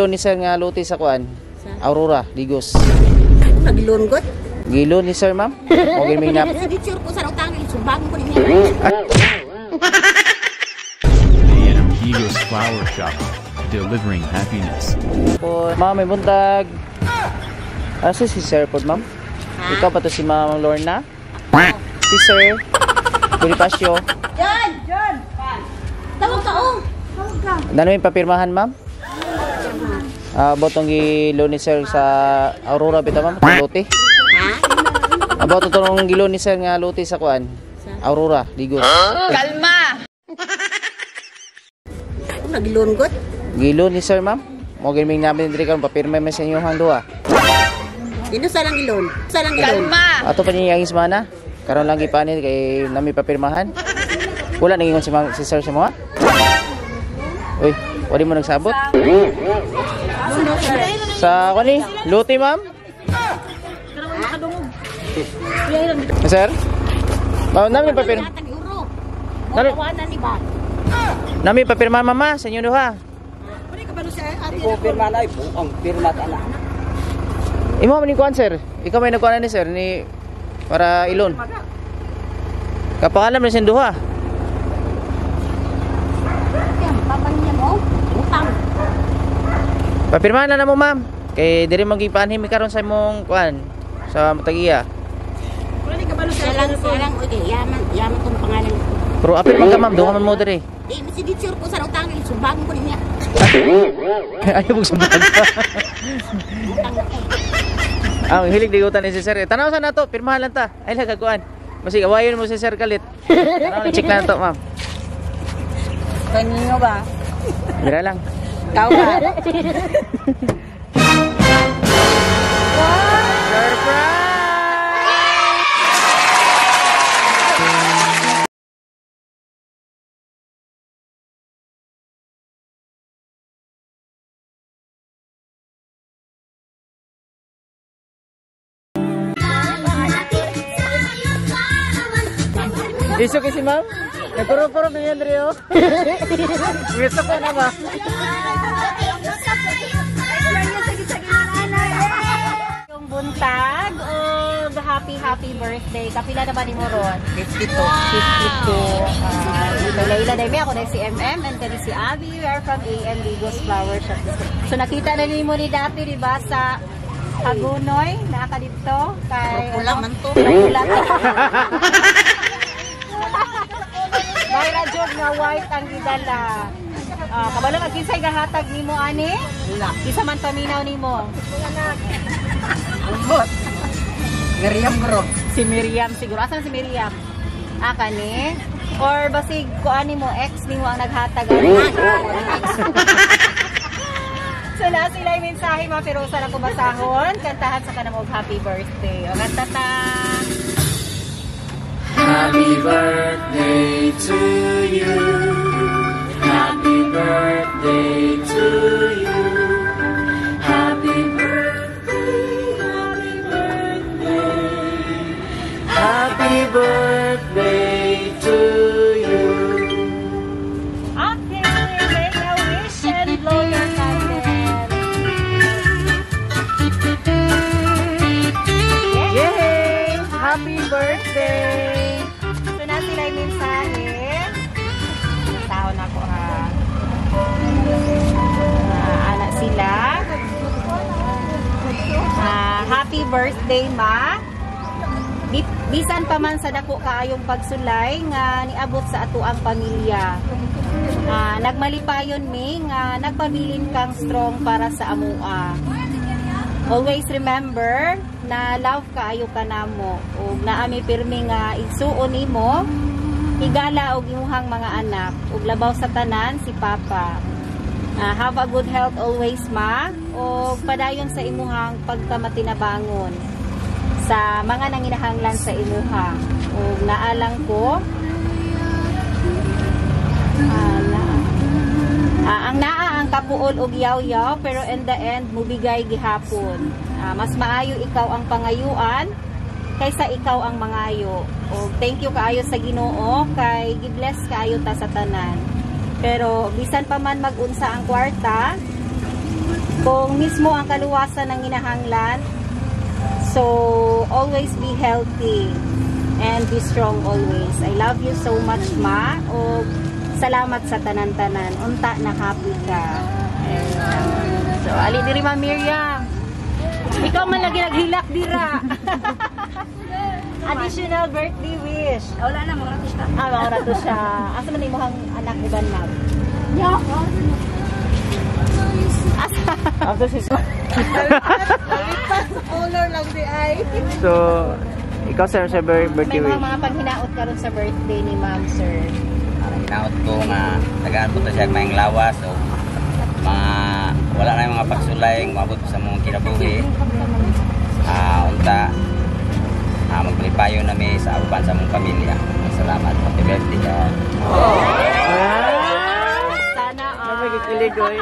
Ni sir nga luti sa kuan. Aurora, Digos. Naglunggot. Gilo ni sir, ma'am. Okay, may nap. Signature ko sa utang sumbang ko niya. A&M Digos Flower Shop, delivering happiness. Po, ma'am, may buntag. Asa si sir po, ma'am? Ikaw pa to si Ma'am Lorna? Si sir Bonifacio. John! John! Tawag ka, oh! Tawag ka. Dano may papirmahan, ma'am? About tong gilo ni sir sa Aurora bitaw, ma'am, itong luti. Ha? About tong gilo ni sir nga luti sa kuan. Aurora, Digos. Naglunggot. Gilo ni sir, ma'am. Mo gini namin diri karon papirma man sa inyong duha. Dino sa lang ilon. Sa lang ilon. Ato pa niya ang ismana. Karon lang gipanin kay nami papirmahan. Wala nangingon si, si sir sa mga. Uy, wala mo nagsabot. Sa kani, luti, ma'am. Sir? Ma'am, nami papirma. Hatag euro. Nami, Tawanan ni ba? nami papirma, mama, sa inyo duha. Ikaw pirma na, buong pirma ta na. Imo man ni kuan, sir. Ikaw may nagkuan ni sir ni para ilon. Kapangalan man sa duha. Yan, papa niya mo. Utang. Papirma na mo, ma'am. Kay diri man gipanhim karon sa imong kuan sa tagiya. Siya lang, oy, yaman, yaman tong pangalan. Pero apil man ka, ma'am, duha man mo diri. Di, signature ko sa utang sumbang ko niya. Ayaw mong sumbag. Utang ko. Ang hilig digutan ni si sir. Tanaw sa nato, pirmahan lang ta. Ay lang kuan. Masig awayon mo si sir kalit. Tanaw, check na to, ma'am. Kanino ba? Mira lang. Ikaw ba? Surprise! Iso kasi, ma'am? Nagkuro-kuro na yan, Rio. Gusto ko na ba? Yung buntag o happy happy birthday. Kapila na ba ni mo ron? 52. 52. Kay Layla Dayme, ako na si MM and kani si Abby. We are from AM Digos Flower Shop. So nakita na nimo ni dati, di ba, sa Hagunoy, naa ka dito kay Pula man to. Pula. May radyo nga white ang gidala. Kabalo ka kinsay gahatag nimo ani? Wala. Kinsa man paminaw nimo? Ambot. Miriam bro. Si Miriam siguro. Asan si Miriam? Ah, kani? Or basig kuan nimo, ex nimo ang naghatag ani? So na sila yung mensahe, mga pero usa lang ko basahon. Kantahan sa kanang og happy birthday. O kanta ta. Happy birthday to you. Happy birthday to you. Happy birthday, happy birthday. Happy birthday to you. Okay, make a wish and blow your candle. Yay! Happy birthday! So na sila yung mensahe. Tao na ko ha. Ana sila. Happy birthday, ma. Bisan pa man sa dako kaayong pagsulay nga niabot sa atoang pamilya. Nagmalipayon mi nga nagpabilin kang strong para sa amua. Always remember na love kaayo ka namo ug naami pirmi nga igsuon nimo, higala og imuhang mga anak ug labaw sa tanan si Papa. Have a good health always, ma, ug padayon sa imuhang pagkamatinabangon sa mga nanginahanglan sa imuha. Ug naalang ko naa. Ang naa ang kapuol og yaw-yaw pero in the end mubigay gihapon. Mas maayo ikaw ang pangayuan kaysa ikaw ang mangayo. Og thank you kaayo sa Ginoo kay gi-bless kaayo ta sa tanan. Pero bisan pa man mag-unsa ang kwarta, Kung mismo ang kaluwasan ng inahanglan, so always be healthy and be strong always. I love you so much, Ma. O salamat sa tanan-tanan. Unta na happy ka. Ayan. So, ali diri, Ma Miriam. Ikaw man lagi naghilak dira. Additional birthday wish. Wala na, mga siya. Ah, mga to siya. Asa man imong anak uban, ma'am? After si Color lang di ay. So, ikaw, sir, sa birthday May mga wish. mga paghinaot karon sa birthday ni ma'am, sir. Ang hinaot ko nga tagaan po to siya maayong lawas o mga wala na yung mga pagsulay maabot sa mong kinabuhi. Unta maglipayo nami sa uban sa mong pamilya. Salamat. Happy birthday ka. Ah! Sana all. May kikilig, oy.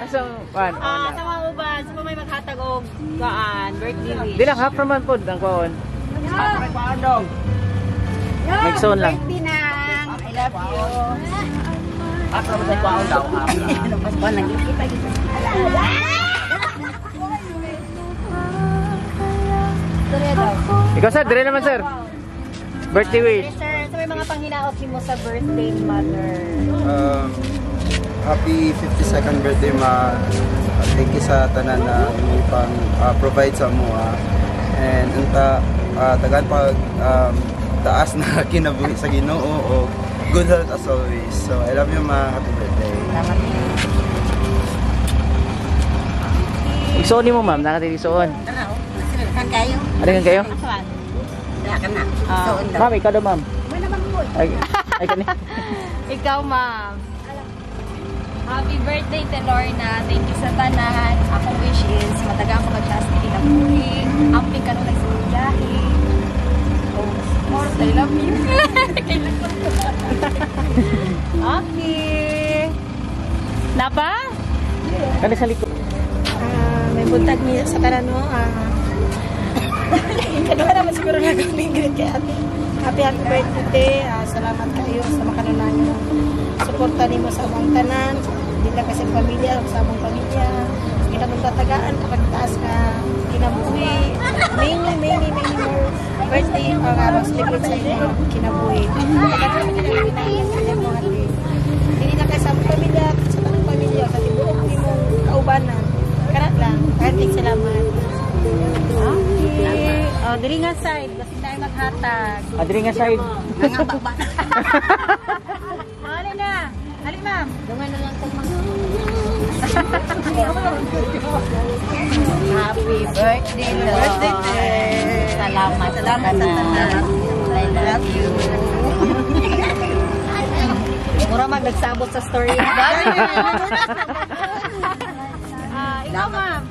Asa pan? Ah, sa mga uban, sa mga may maghatag og kuan, birthday wish. Di lang half raman pod ang kuan. Magsoon lang. Birthday nang. I love you. Half raman sa kuan daw. Ikaw, sir, dire naman, sir. Birthday wish. Sir, sa may mga panghinaot nimo sa birthday ni mother. Happy 52nd birthday, Ma. Thank you sa tanan na imong pang provide sa mo. And unta tagaan pag taas na kinabuhi sa Ginoo o good health as always. So I love you, Ma. Happy birthday. Igsuon nimo, ma'am, nakatili suon. Kan kayo? Ano kayo? Wala ka na. Ah. Ma'am, ikaw daw, ma'am. Ay, ay kani. Ikaw, ma'am. Happy birthday, Te Lorna. Thank you sa tanan. Akong wish is matagaan ko magtaas ni kinabuhi. Amping ka nung nagsibiyahe. Oh, more, I love you. Okay. Napa? Kani sa likod. May buntag niya sa tanan mo. Kaduha naman siguro na kami greet kay ate. Happy happy birthday. Salamat kayo sa makanunan suporta nimo sa among tanan. Di lang kasi pamilya, sa among pamilya. Ginatong tatagaan kapag taas nga kinabuhi. Many, many, many more birthday para mag-celebrate sa inyong kinabuhi. Tagaan sa inyong ate. Hindi na kay sa among pamilya, sa tanang pamilya, sa tibuok nimong kaubanan. Karat lang. Kahit salamat. Okay. Oh, diri nga side, basig na ay maghatag. Ah, dire nga side. Ali na. Ali, ma'am. Dungan na lang kung Happy birthday, Lord. Salamat. Salamat sa tanan. I love you. Mura mag nagsabot sa story. Ah, ikaw, ma'am.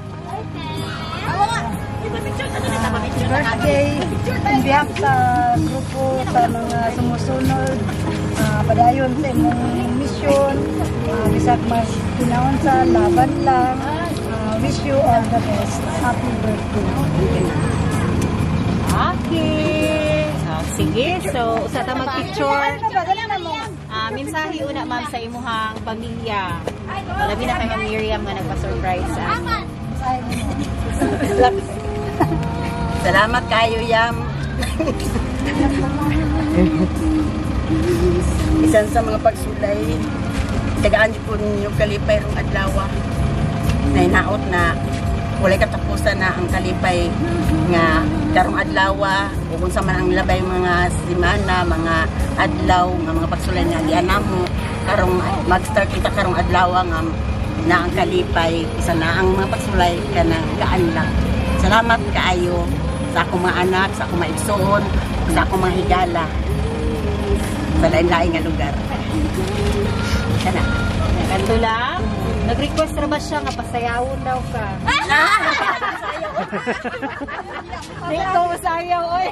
Birthday in behalf sa grupo sa mga sumusunod, padayon sa imong mission, bisag mas ginaon sa laban lang, wish you all the best. Happy birthday. Okay. Ah, sige, so usa ta mag-picture. Mensahe una, ma'am, sa imuhang pamilya. Labi na kay Ma'am Miriam nga nagpa-surprise sa amin. Salamat kayo, Yam. Isan sa mga pagsulay, tagaan niyo po ninyo kalipay rong adlaw. Nainaot na walay katapusan na ang kalipay nga karong adlaw o kung sa man ang labay mga semana, mga adlaw nga mga pagsulay nga gian namo karong mag-start kita karong adlaw nga na ang kalipay isa na ang mga pagsulay kanang gaan lang. Salamat kaayo sa akong mga anak, sa akong mga igsoon, sa akong mga higala sa lain-lain nga lugar. Kana. Kanto lang. Nag-request ra ba siya nga pasayawon daw ka? Di ko masayaw, oy.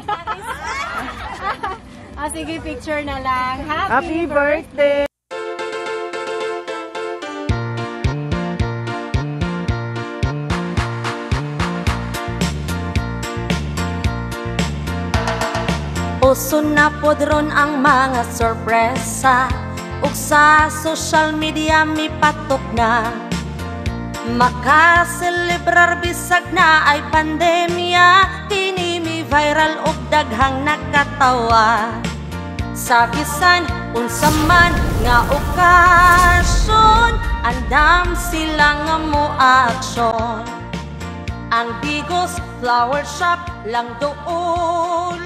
Ah, sige, picture na lang. Happy, Happy birthday! Uso na pod ron ang mga sorpresa ug sa social media mipatok na. Makaselebrar bisag naay pandemya. Kini mi viral og daghang nakatawa. Sa bisan unsa man nga okasyon, andam sila nga mo aksyon. Ang Digos Flower Shop lang doon.